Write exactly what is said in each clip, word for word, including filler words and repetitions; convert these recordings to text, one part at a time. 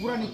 Tini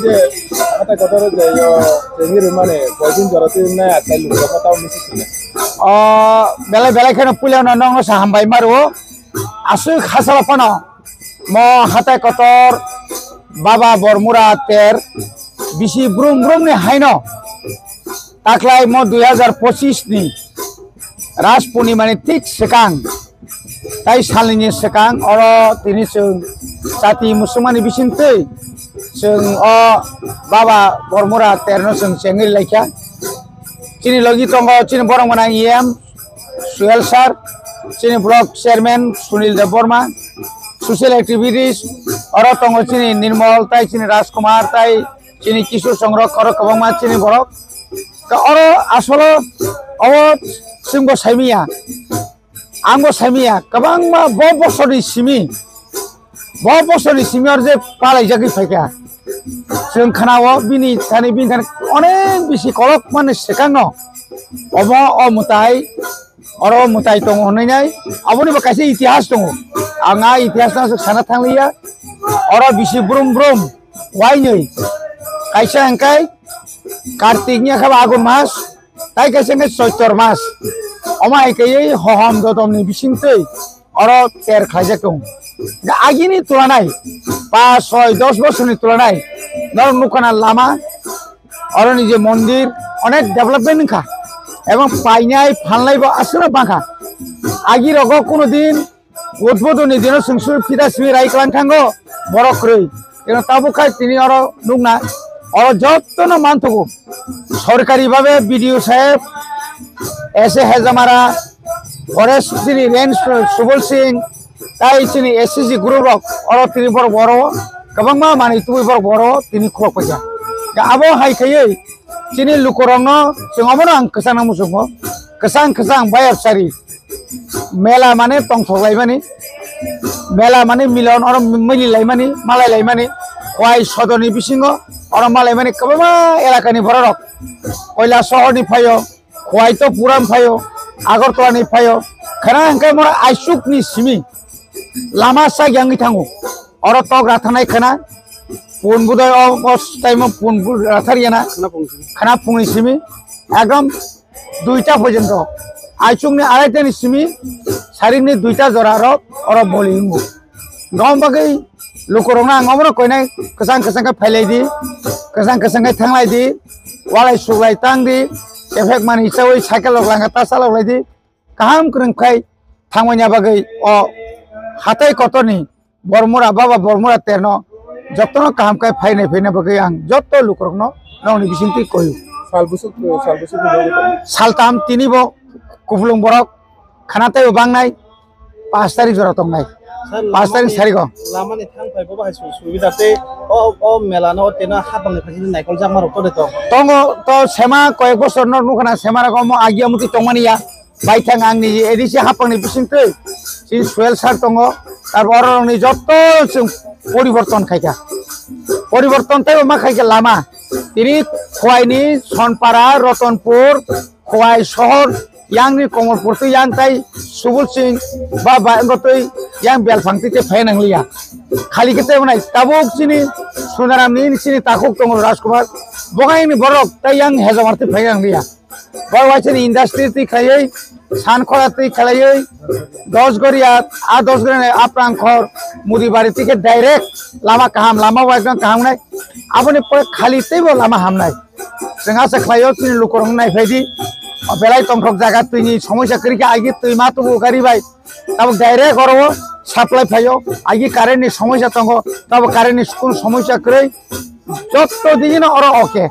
je hatai kotor je yo, je hiri mane, poisin jora tini nai atai luku rok tau misi sini. O, belai belai kheno puila no nong sa hambai maru. Aswk hasala phano mo hatai kotor Baba Bormura ter bisi brum brum ni haino taklai mo dui hajar pochis ni Ras Purnima ni thik swkang tai salni ni swkang oro tini chwng chati musulmani bisingtwi chwng o Baba Bormura terno chwng chengwi laikha. Chini logi tongo chini borok mwnang E M Suel sir, chini block chairman Sunil Debbarma, social activities oro tongo chini Nirmal tai chini Rajkumar tai chini Kishore Songrok oro kwbangma chini borok. Ka oro asolo obo chwngbo saimiya, angbo saimiya kwbangma bo bosorni simi. Bo bosorni simi oro je palaijagwi phaikha, chwng khnao bini thani, bini thani onek bisi kolok mani swkangno omo o mwtai, oro mwtai tongo hwnwi nai, aboni bo kaisa itihas tongo. Ang a itihasno aswk sana thangliya. Oro bisi brum brum wainwi kaisa hwnkhe Kartik ni khe Agun mas, tai kaisa hwnkhe Choitor mas. Omo hai kaiwi hohom dodom ni bisingtwi oro ter khlaijak tongo. Hwnkhe agini tulanai, pas, soi, dos bosorni tulanai norok nukha na lama, oroni je mondir, onek development wngkha, ebong painai phalnai bo aswkno bangkha. Agi rogo kuno din udbodoni dino chwng suri phida simi rai kwlang thango borok kwrwi. Eno tabuk khai tini oro nukna, oro jotono manthogo. Sorkari babe B D O saheb, S A Hejamara, Forest chini range Subol Singh, tai chini S C C group rok oro tini borok boro kwbangma manwi tubui borok boro tini khulok paikha. Abo hai khaiwi chini lukurokno chwng omono ang kwchangno muchungo, kwchang kwchang bayapsari. Mela mane tongthok laimani, mela mane milon oro mili laimani, malai laimani, Khowai sodorni bisingo oro malaimani kwbangma elakani bororok, Koila sohorni phaio, Khowai to puram phaio, Agartala ni phaio, khana hwnkhe mora aisuk ni simi lama sak yangwi thango, oro tok rathanai khana, pun budai o, o time o pun bu-, ratharya na, khana pungni simi, ekdom duita porjonto, aichukni araitani simi sarikni duita jora rok oro boli wngo. Gom bagwi lukurokno ang obono koinai kwchang kwchang khe phailai di, kwchang kwchang khe thanglai di, walai suklai tang di, ephek mani chawi cycle rok langkha ta chalok lai di, kaham kwrwng khai thangmani bagwi o hatai kotorni Bormura, Baba Bormura terno jotono kaham khe phainai phaina bagwi ang joto lukurokno nongni bisingtwi koyu. Sal bwswk, sal bwswk ni bagwi tongo? Saltam tini bo kupulung borok khana teibo bangnai, pash tarik jora tongnai. Sir, pash tarik lamani, sarigo. Lamani thang phai bo bahai su-, subida tei o, o mela no teno hapang ni phaisini naikol jakma rok tode tong. Tongo to sema koyek bosor no nukha na sema rok omo agia muti tongmani ya. Baithang ang ni A D C hapangni bisingtwi chini Suel sir tongo, tarpor oroni joto chwng poriborton khaikha. Poriborton teibo ma khaikha lama. Tini Khwaini, Sonpara, Rotonpur, Khwai sohor, yangni Komolpur twi yang tai Subul Singh ba, ba, wngkha twi yang Belphang twi tei phai nangliya. Khali khe tei wnai tabuk chini Sunaramni chini takhuk tongo Rajkumar, bo khe ni borok tei yang Hejamar twi phai nangliya. Borok waisani industry twi khaiwi Sankhora twi khlaiwi Dosgoria, a Dosgoria ni Aprangkhor, Mudibari twi khe direct lama kaham, lama bo ekdom kaham nai. Aboni pore khali teibo lama hamnai. Chwng asa khlaio chini lukurok nai phaidi. O belai tongthok jaga twini somosya kwrwi khe agi twi ma tubu gari bai. Tabuk direct oro o supply phaio. Agi current ni somosya tongo. Tabuk current ni school somosya kwrwi. Jotto digino oro oke.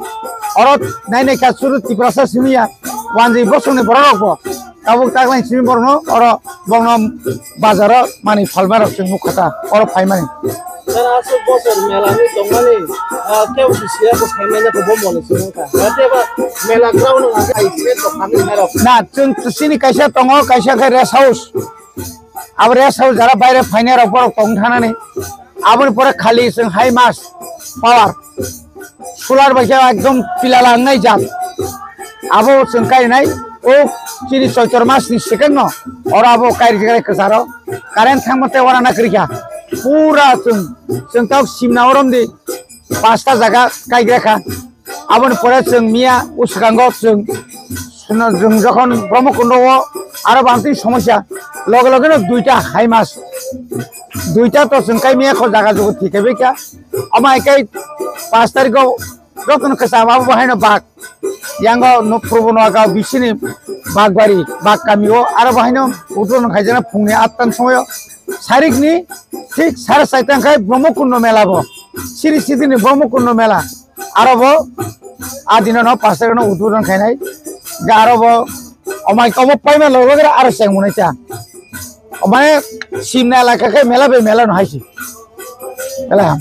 Oro nai nai kha suru Tiprasa simiya. Wanjwi bosongni borok rok bo. Tabuk taklai simi borokno oro bongno bazaro mani phalmarok chwng nukha ta. Oro phaimani. Sir, aswk bosor mela ni tongmani, ah, kebo si siya ko phaimani ko bo mole si nangkha. Ate ba mela ground no age ai se to kami harok. Na, chwng chini kaisa tongo, kaisa khe rest house. Abo rest house jara baire phainai rok borok tong thanani. Aboni pore khali chwng hai mas power. Solar bai khe ekdom pilala wngnai jat. Abo chwng kainai o chini Choitor mas ni second no oro abo kairi jagrai kwcharo current thangma tei wana na kwrwi kha. Pura chwng, chwng tok simna orom di pasta jaga kaigra kha. Aboni pore chwng miya o swkango chwng, chwng jokhon Brahmakundo o aro bangtwi somosya loge loge no duita hai mas duita to chwng kai miya kho jaga jugo thik khe bai kha. Omo hai kai pas tarikh o jotono kwcham abo bo haino bak. Yango no purbo no aga bisini bak bari, bak kami o aro bo haino utro no khaijana phungni atta ni somoyo. Sarikni thik sare saita khai Brahmakundo mela bo. Siri sidini Brahmakundo mela. Aro bo adino no pas tarikh no utro no khainai. Ga aro bo omai kobo paima logo gara aro seng munai ta. Omai simna elaka khai mela be mela no haisi. Mela ham.